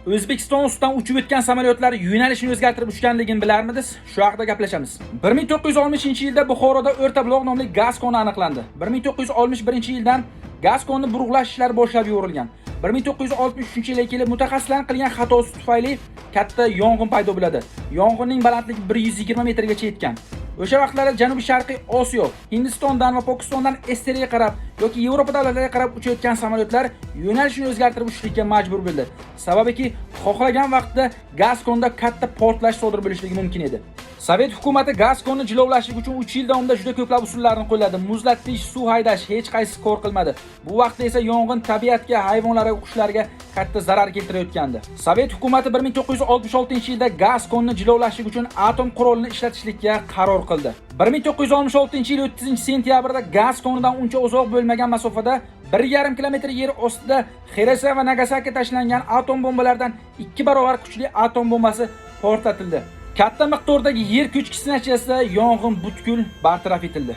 O'zbekiston ustidan uchib o'tgan samolyotlar yo'nalishini o'zgartirib uchganligini bilarmidingiz? Shu haqida gaplashamiz. 1960-yilda Buxoroda O'rta Buloq nomli gaz koni aniqlandi. 1961-yildan gaz konini burg'ulash ishlari boshlab yuborilgan. 1963-yilga kelib mutaxassislar qilgan xatosi tufayli katta yong'in paydo bo'ladi. Yong'inning balandligi 120 metrgacha yetgan. O'sha vaqtlarda Janubi-Sharqiy Osiyo, Hindistondan va Pokistondan SSRga qarab yoki Yevropa davlatlariga qarab uchayotgan samolyotlar yo'nalishini o'zgartirib uchishlikka majbur bo'ldi. Sababiki, xohlagan vaqtda gaz konda katta portlash sodir bo'lishligi mumkin edi. Sovet hukumati gaz konini jilovlashlik uchun 3 yil davomida juda ko'plab usullarni qo'lladi. Muzlatish, suv haydash hech qaysi kor qilmadi. Bu vaqtda esa yong'in tabiatga, hayvonlarga, qushlarga katta zarar keltirayotgandi. Sovet hukumati 1966-yilda gaz konini jilovlashlik uchun atom qurolini ishlatishlikka qaror qildi. 1966-yil 30-sentyabrda gaz konidan uncha uzoq bo'lmagan masofada 1,5 kilometr yer ostida Xirosima va Nagasaki tashlangan atom bombalaridan 2 barobar kuchli atom bombasi portlatildi. Katta miqdordagi yer ko'chkisi natijasida yong'in butkul bartaraf etildi.